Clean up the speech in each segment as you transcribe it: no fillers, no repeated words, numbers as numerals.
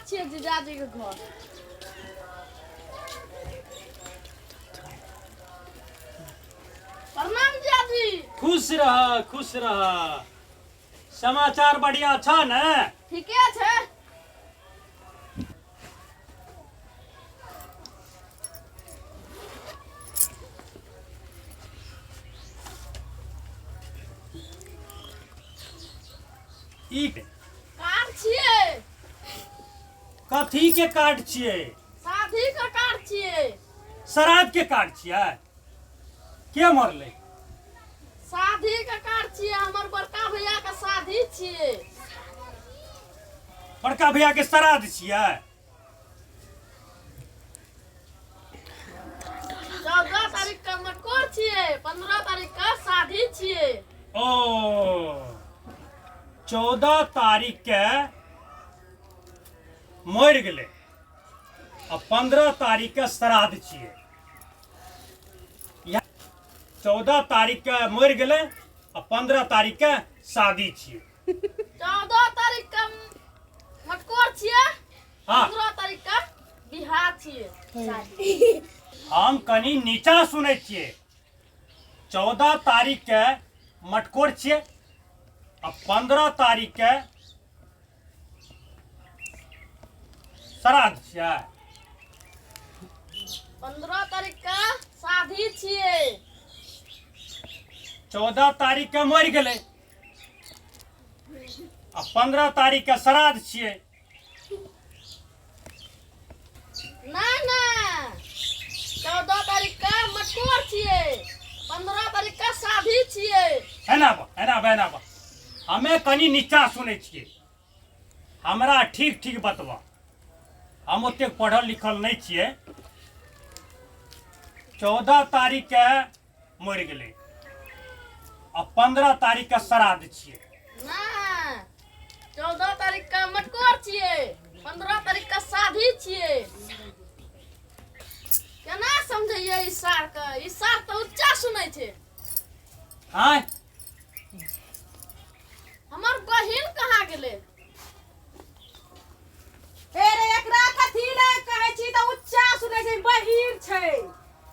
छियै जीजाजी के घर। प्रणाम जीजाजी। खुश रह, खुश रह। समाचार बढ़िया छ ने? ठीके छै। ई कार्ड छियै। कथी के कार्ड छियै? शादी के कार्ड छियै। श्राद्ध के कार्ड छियै? के मरलै? शादी के कार्ड छियै, हमर बड़का भैया के शादी छियै। बड़का भैया के श्राद्ध छियै? 14 तारीख के मटकोर छियै, 15 तारीख के शादी छियै। ओ 14 तारीख के मरि गेलै आ 15 तारीख के श्राद्ध छियै। 14 तारीख के मरि गेलै आ 15 तारीख के शादी छियै। 14 तारीख के मटकोर छियै। हाँ। 15 तारीख के बिहार छियै शादी। हम कनि नीचा सुनै छियै। 14 तारीख के मटकोर छियै आ 15 तारीख के श्राद्ध छियै। 15 तारीख के शादी छियै। 14 तारीख के मरि गेलै आ 15 तारीख के श्राद्ध छियै। ना ना, 14 तारीख के मटकोर छियै, 15 तारीख के शादी छियै। एना बा, एना बा, एना बा। हमे कनि नीचा सुनै छियै, हमरा ठीक ठीक बतबा। हम ओतेक पढ़ल लिखल नहि छियै। 14 तारीख के मरि गेलै आ 15 तारीख के श्राद्ध छियै। ना, 14 तारीख के मटकोर छियै, 15 तारीख के शादी छियै। केना समझैयै ई सार के? ई सार तऽ उच्चा सुनै छै। आँय, हमर बहिन कहाँ गेलै? ए रे, एकरा कथी ले कहै छी तऽ उच्चा सुनै छै, बहिर छै।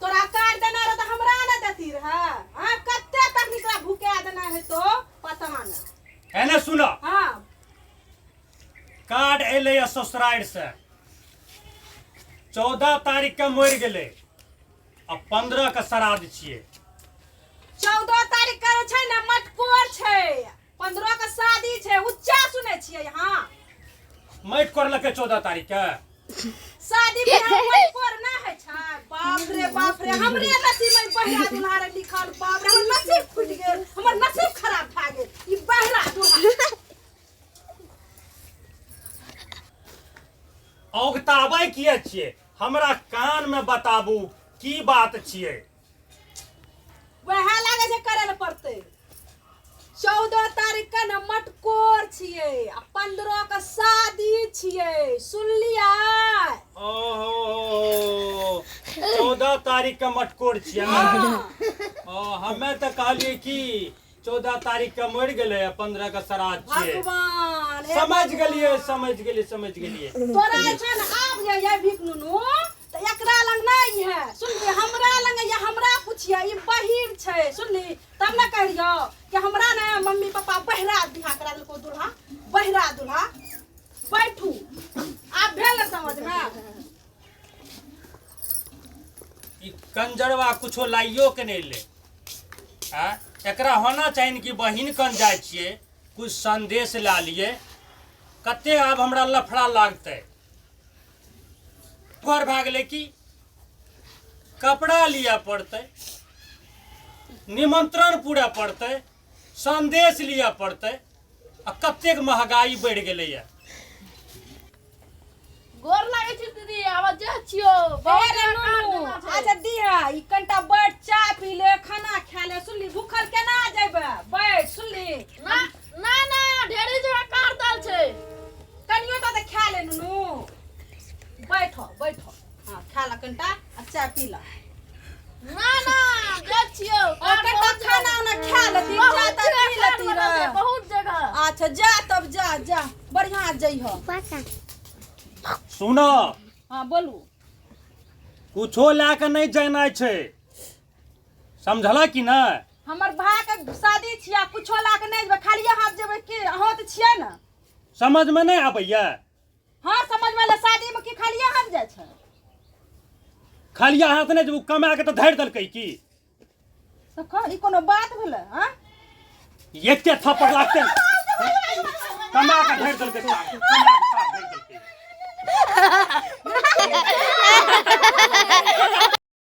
तोरा कार्ड देना रह तऽ हमरा ने देती रह? हाँ, कते तक तोरा भुका देना है तो पता ने। एने सुन। हाँ। कार्ड एलै या ससुरारि से, 14 तारीख के मरि गेलै आ 15 के श्राद्ध छियै। 14 तारीख के छै ने मटकोर छै, 15 के शादी छै। उच्चा सुनै छियै? हाँ। माटि कोरलकै 14 तारीख के? शादी बियाह मटकोर ना है छै। बाप रे बाप रे, हमरे नसीब में बहरा दुल्हा रे लिखल। बाप रे, हमर नसीब फूटि गेल, हमर नसीब खराब भए गेल ई बहरा दुल्हा। औगताबै किए छियै? हमरा कान में बताबू, की बात छियै? वएह लागै छै करे लए पड़तै। 14 तारीख के ने मटकोर छियै आ 15 के शादी छियै, सुनलियै? ओहो, 14 तारीख के मटकोर छियै ने? हाँ। ओ हमे तऽ कहलियै कि 14 तारीख के मरि गेलै आ 15 के श्राद्ध छियै। भगवान हे। समझ गेलियै, समझ गेलियै, समझ गेलियै। तोरा जे छै ने आब जे ये भीख नुनू तऽ एकरा लग नहि है, सुनली? हमरा लग या हमरा पुछिए, ई बहिर छै, सुनली? तब ने कहि रहियौ कि हमरा ने मम्मी पापा बहिरा बियाह करा देलको दुल्हा, बहिरा दुल्हा। बैठू, आब भेल ने समझमे? ई कंजरवा कुछो लाइयो के नहि ले आ एकरा होना चाही ने कि बहिन कन जाइ छियै, कुछ संदेश ला लिए। कते आब हमरा लफड़ा लागतै। घर भए गेलै कि कपड़ा लिअ पड़तै, निमंत्रण पूरा पड़तै, संदेश लिअ पड़तै आ कतेक महगाई बढ़ि गेलैए। गोर लागै छी दीदी, आब जे छियौ। ए रे नुनू, अच्छा दिहा ई कनिटा बैठ, चाय पी ले, खाना खा ले, सुनली? भूखल केना जेबै? बैठ, सुनली? ना ना ना, ढेरी जगह कार दल छै। कनियो तऽ खा ले नुनू, बैठो बैठो। हाँ, खा ला कनिटा आ चाय पी ला। ना ना, जे छियौ। और कनिटा खाना उना खा लेती, चाय बहुत ताय जगह पी कार लेती बनल छै, रे। बहुत जगह। अच्छा जा तब, जा जा, बढ़िया जइह। सुनो। हाँ बोलू। कुछो लए के नहि जेनाइ छै, समझला कि नहि? हमर भाय के शादी छियै, कुछो लए के नहि जेबै, खालिए हाथ जेबै की? अहाँ तऽ छियै ने। समझमे नहि आबैया? हाँ समझ में एलै। शादी में की खालिए हाथ जाइ छै? खालिया हाथ नहि जेबू, कमा के तऽ धरि देलकै की? तऽ ई कोनो बात भेलै? हाँ एते थप्पड़ लागतै, कमा के धरि देलकै, कमा के साफ धरि देलकै।